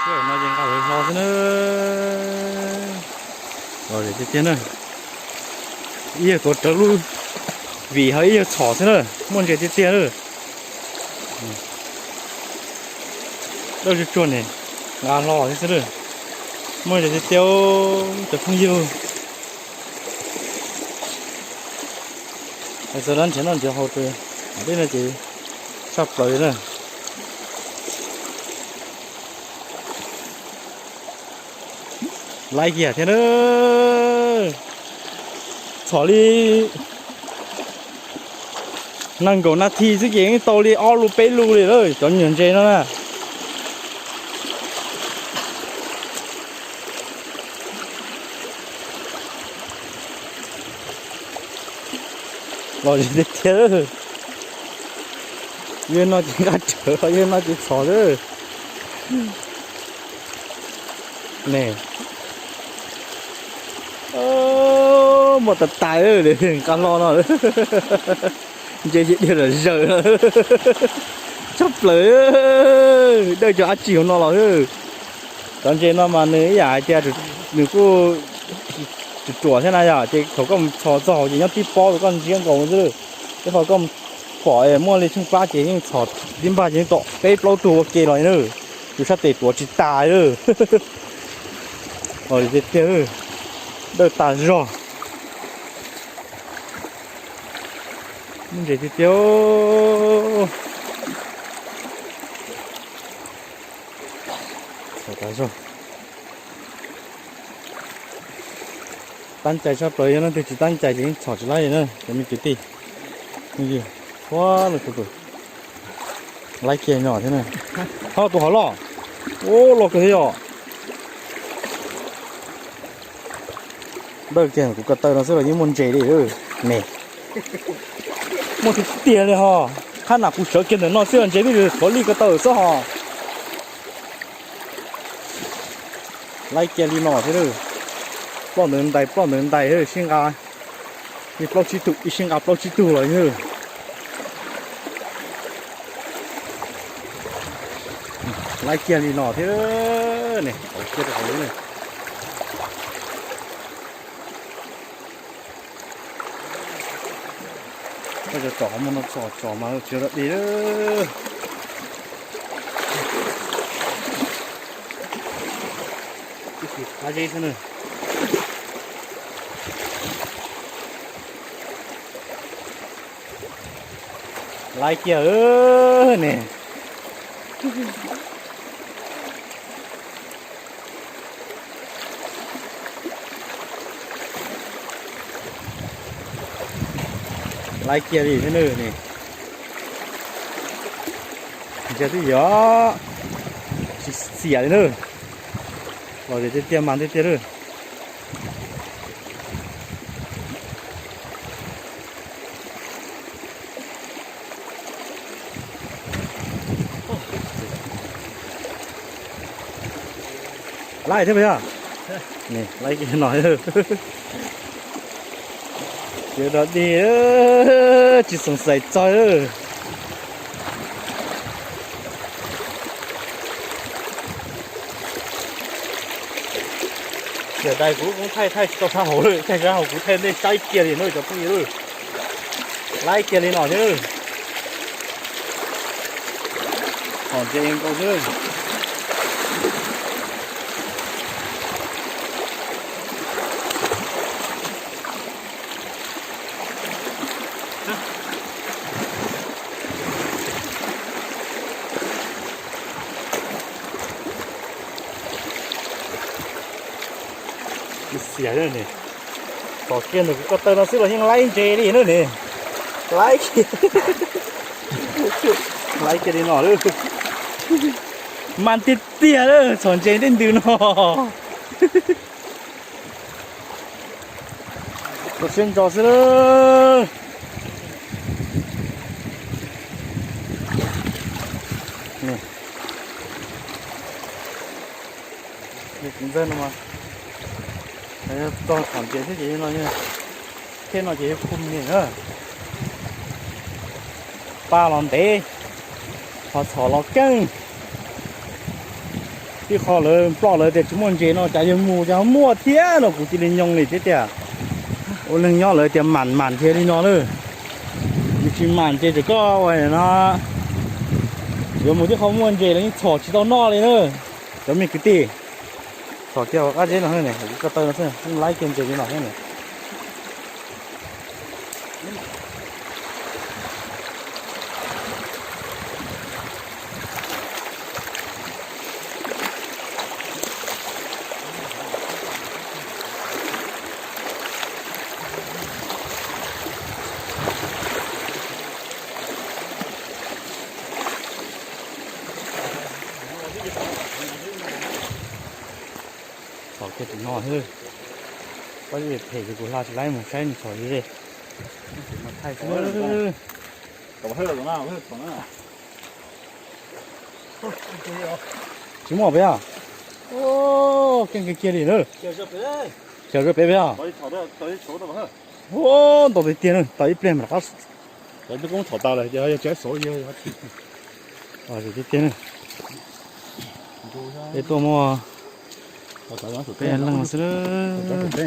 Sij hawm no ces nqa lawv hlo xwb na. Los tiag tiag na. Ib yawg tuav rawv lub vim ho ib yawg txhom xwb na. Muaj ntses tiag tiag na. Dawb tsuag tsuag ne, nqa hlo thiab xwb na. Muaj ntses tiag tiag cov phooj ywg. Hais txog dab nrhiav noj nrhiav haus rau dej no ces tshaj plaws na. Laiv kiag thiab na. Txhom li nees nkaum nas this xwb ces yeej tau li ob lub peb lub li lawm cov nyuag ntses no na. Los tiag tiag, yawg no ces nqa rawv, yawg no ces txhom xwb. Ne, muaj tas tas nqa hlo no. Ntses ces dhia zom zaws no. Tshaj plaws, dawb cov dab tsi hauv no los. Cov ntses no mas nws ib yam hais tias nws kuj ruam ruam thiab na yom, ces thaum koj mus txhom txog hauv ces nyob tib pob rau koj ntsiab nkaus xwb. Tej qhov koj pom muaj li tsheej plab ces yeej txhom tib npag ces yeej tom peb plaub tug ua ke los na. Tus sab tes tuav tsis tas lawm. Tiag tiag, dawb tas zog. Muaj ntses tiag tiag. Txhom tas zog. Tab cai tshaj plaws, yog leej twg tsis tab cai ces yeej txhom tsis laib na cov me kwv tij. Pheej yog txhua leej txhua tus. Laib kiag no thiab na. Ho tus hov los. Ub, los kawg thiab yom. Dawb kiag kuv ko taw no xwb los yeej muaj ntses li. Ne, muaj tiag tiag li ho. Qhab nam kuv sawv kiag ntawm no xwb los ntses twb tshuav li ko taw xwb ho. Laib kiag li no thiab. Ploj ntawd ntais, ploj ntawd ntais, sib nqa li plaub tsib tug, ib sib nqa plaub tsib tug los yog. Laib kiag li no thiab ne, txaus siab rau qhov lub ne. Koj cov tsom qhov muag no txom txom mas tsis dog dig. Laib kiag ne. Laib kiag li thiab ne. Ntsia twb yog tsis xiam li na. Los tiag tiag mas tiag tiag lawm. Laib thiab puas yog? Laib kiag no. Tsis dog dig, tsis xoom xaiv txog. Yog dais kuv kuv thaij thaij tsis tau sab hauv lawm, thaij sab hauv kuv thaij nej saib kiag li no cov phooj ywg. Laib kiag li no thiab. Txhom ntses nkaus xwb. Xiam, tom kiag ntawm kuv ko taw no xwb los yeej laib ntses li na ne. Laib, laib kiag li no lawm. Mas tiag tiag lawm, txhom ntses tej ntws no. Koj siab ntso xwb lawm. Tus ntxawg no mas, Txog txhom ntses thiab ces no, thiab no ces yog khu me na. Pa los ntev, ho txhom los keej. Tib qho lawv ploj lawv tias tsis muaj ntses no cas yog mus cas ho muaj thiab no kuv cia li nyoo li thiab tias. Ua neeg nyob lawv tias mam mam thiab li no na. Yus tsis mam ces tseem koj ua no, yuav mus tib qho muaj ntses los yeej txhom tsis tau noj li na. Cov me kwv tij, txhom kiag qab zeb no, ko taw no xwb, laib kiag ntses li no thiab na. Txhom kiag tsis no xwb. Pab phem ces kuv hla tsis laib mus saib nws txhom li. Tsis muaj peb os. Keej kiag kiag li na. Xyov peb peb os. Ua ntaus tiag tiag na, tau ib pliag mas rov qab. Cov koob txhom tas lawm ces yog tsis xauv yog tiag tiag na. Peb tuaj muaj peb leeg xwb.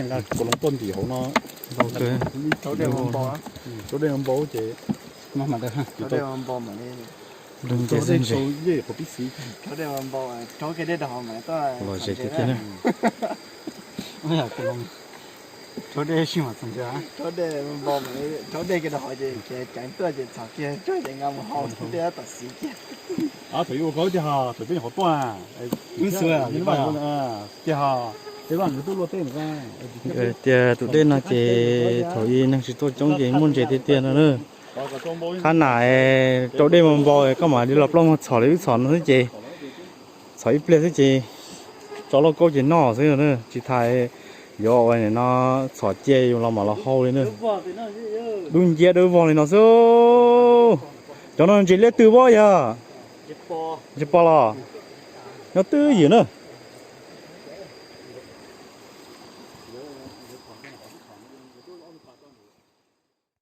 Nqa kos loos tuaj ntim hauv no. Rhaub dej npau ces, rhaub dej npau mas, rhaub dej npau mas, rhaub dej sau yej qhov pib xiv, rhaub dej npau, rhaub dej rau hauv mas, los zem tiag tiag na. Rhaub dej sij mas txog ntsia, rhaub dej npau mas, rhaub dej kiag rau hauv ces ceev tuaj ces txhom kiag rhaub dej nqa mus hau dej tom xiv kiag. Thaum ub koj tiag ho, thaum peb nyuam qhuav tuaj, wb xwb tiag ho, peb vaj nkawd tuaj luaj tej tias tus dej no ces thaum ub neeg tsis tuaj coob ces muaj ntses tiag tiag no na. Qhab nam rau dej npau npau koj mam li los ploj muag txhom li wb txhom no xwb ces txhom ib pliag xwb ces tso lauj kaub ces noj xwb na, tsis tas yuav ua no txhom cia yus los mam los hau li na. Dub nciab dub vog li no xwb. Cov no ntses liab twg pob yog? Ntses pos los? Nyob twj ywm na.